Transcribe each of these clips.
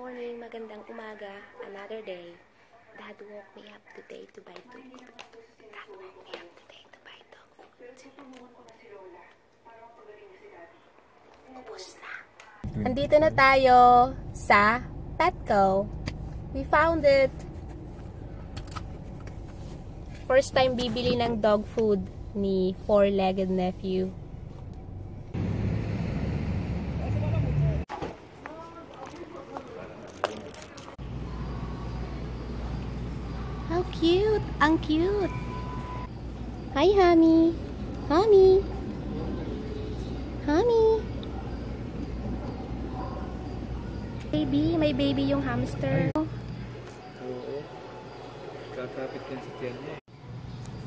morning, magandang umaga, another day. Dad woke me up today to buy dog food. Dad woke me up today to buy dog food. Ubus na. Andito na tayo sa Petco. We found it. First time bibili ng dog food ni four-legged nephew. How cute! Ang cute! Hi, Hami! Hami! Hami! Baby! May baby yung hamster. Oo. Kakapit yan sa tiyan niya.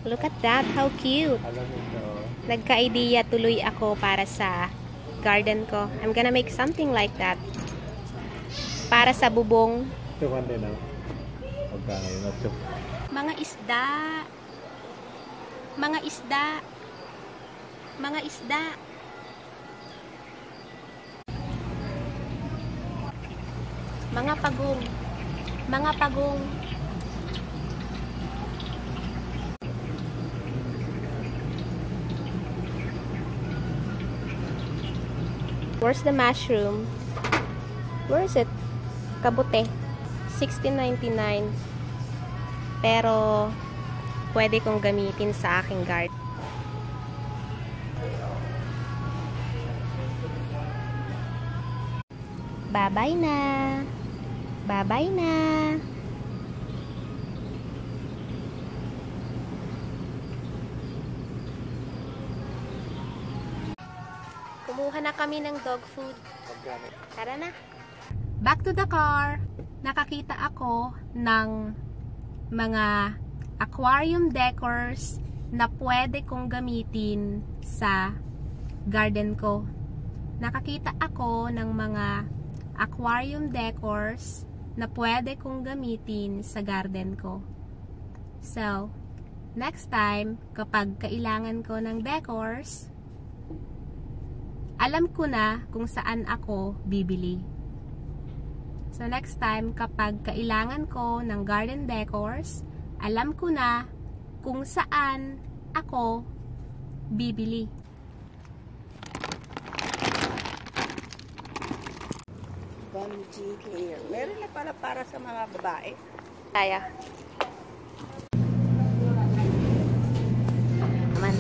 Look at that! How cute! Alam mo ito. Nagka-idea tuloy ako para sa garden ko. I'm gonna make something like that. Para sa bubong. Ito man din ako. Pagkano yun at Mga isda. Mga isda. Mga isda. Mga pagong. Mga pagong. Where's the mushroom? Where is it? Kabute. $16.99. Pero pwede kong gamitin sa aking garden. Bye-bye na. Bye-bye na. Kumuha na kami ng dog food. Tara na. Back to the car. Nakakita ako ng mga aquarium decors na pwede kong gamitin sa garden ko. Nakakita ako ng mga aquarium decors na pwede kong gamitin sa garden ko. So, next time, kapag kailangan ko ng decors, alam ko na kung saan ako bibili. So next time, kapag kailangan ko ng garden decors, alam ko na kung saan ako bibili. Bungee clear. Meron na pala para sa mga babae. Kaya. Naman.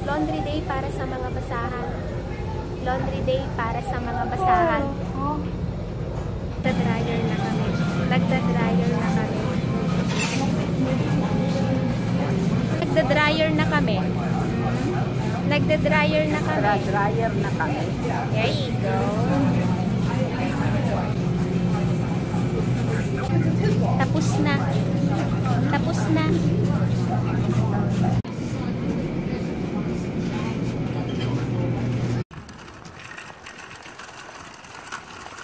Laundry day para sa mga basahan. Laundry day para sa mga basahan. Nagda-dryer na kami. Nagda-dryer na kami. Nagda-dryer na kami. Nagda-dryer na kami. Dryer na kami. There you go. Tapos na. Tapos na.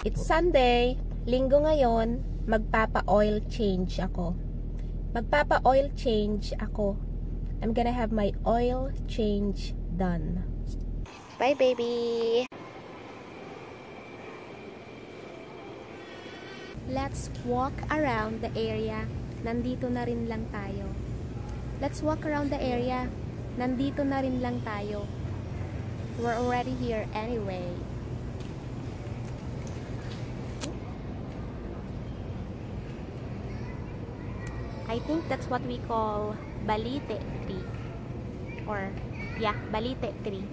It's Sunday, linggo ngayon, magpapa-oil change ako. Magpapa-oil change ako. I'm gonna have my oil change done. Bye, baby! Let's walk around the area. Nandito na rin lang tayo. Let's walk around the area. Nandito na rin lang tayo. We're already here anyway. I think that's what we call balite tree. Or, yeah, balite tree.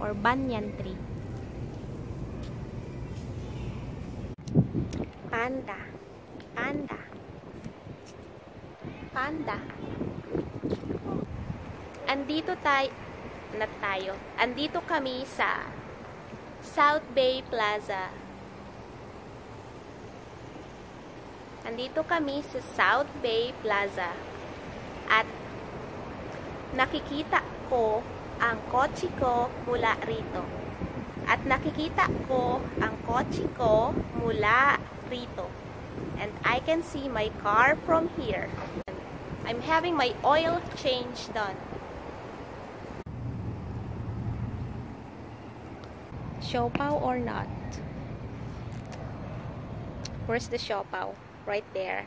Or banyan tree. Panda. Panda. Panda. Andito tayo. Andito kami sa South Bay Plaza. Andito kami sa South Bay Plaza. At nakikita ko ang kotse ko mula rito. At nakikita ko ang kotse ko mula rito. And I can see my car from here. I'm having my oil change done. Siopaw or not? Where's the siopaw? Right there.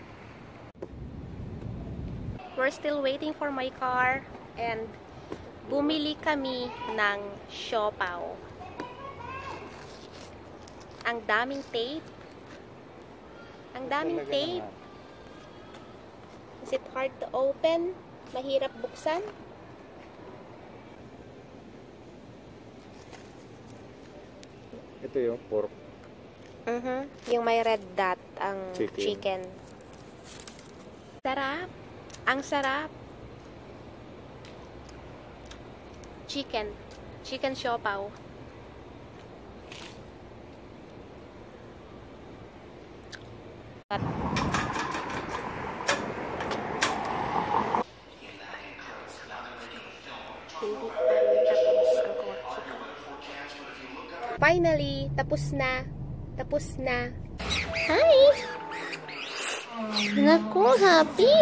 We're still waiting for my car and bumili kami ng siopaw. Ang daming tape. Ang daming tape. Is it hard to open? Mahirap buksan? Ito yung pork. Yung may red dot, ang chicken. Sarap. Ang sarap. Chicken. Chicken siopaw. Finally, tapos na. Tapos na. Hi! Naku, happy!